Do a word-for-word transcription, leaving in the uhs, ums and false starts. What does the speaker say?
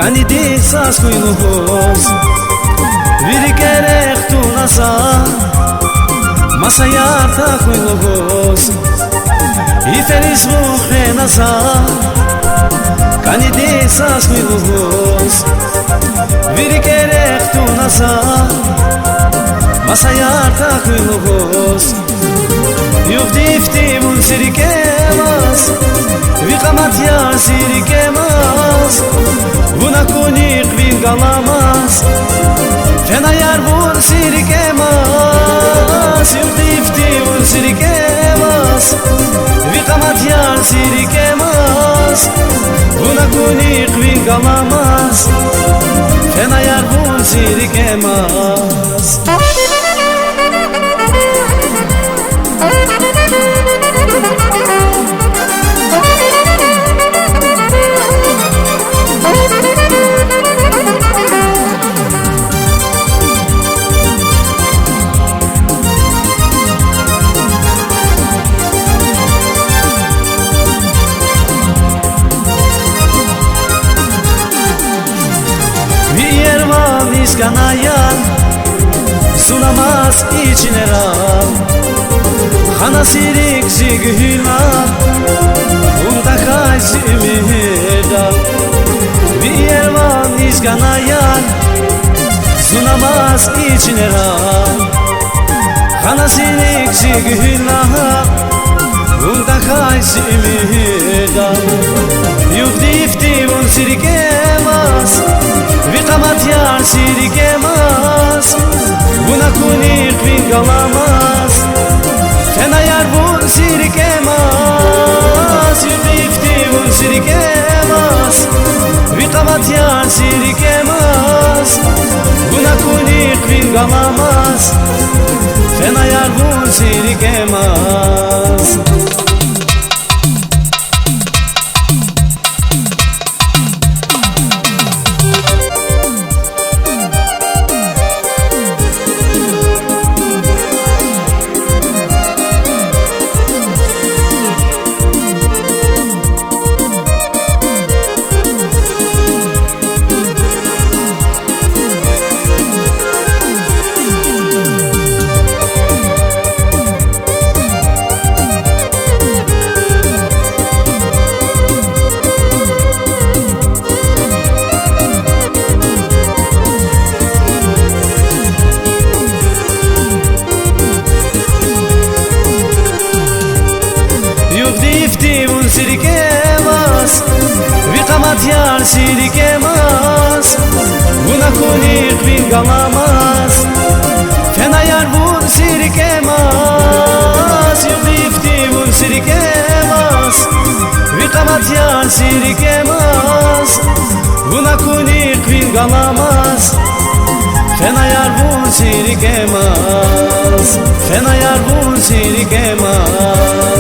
КӀаниди заз хьуй лугьуз, ви рикӀе рехъ туна за, маса яр тахьуй лугьуз, йифериз вун хвена за. КӀаниди заз хьуй лугьуз, ви рикӀе рехъ туна за, маса яр тахьуй лугьуз. Югъди-фиди вун зи рикӀе аваз, ви къамат яр зи рикӀе амаз, вун акунихъ вил галамаз. Фена яр вун зи рикӀе амаз, югъди-фиди вун зи рикӀе аваз, ви къамат яр зи рикӀе амаз, вун акунихъ вил галамаз. Фена яр вун зи рикӀе амаз. Ви иерван низ гана яр, зун амаз и чинера, хана зи рикӀ зи гуьгьуьлда, вун тахьай зи уьмуьрда. Ви иерван низ гана яр, зун амаз и чинера, хана зи рикӀ зи гуьгьуьлда, вун тахьай зи уьмуьрда. Югъди-фиди вун зи рикӀе аваз, ви къамат яр зи рикӀе амаз, вун акунихъ вил галамаз. Фена яр вун зи рикӀе амаз, югъди-фиди вун зи рикӀе аваз, ви къамат яр зи рикӀе амаз, вун акунихъ вил галамаз. Фена яр вун зи рикӀе амаз. Югъди-фиди вун зи рикӀе аваз, ви къамат яр зи рикӀе амаз, вун акунихъ вил галамаз. Фена яр вун зи рикӀе амаз, югъди-фиди вун зи рикӀе амаз, ви къамат яр зи рикӀе амаз, вун акунихъ вил галамаз. Фена яр вун зи рикӀе амаз, фена яр вун зи рикӀе амаз.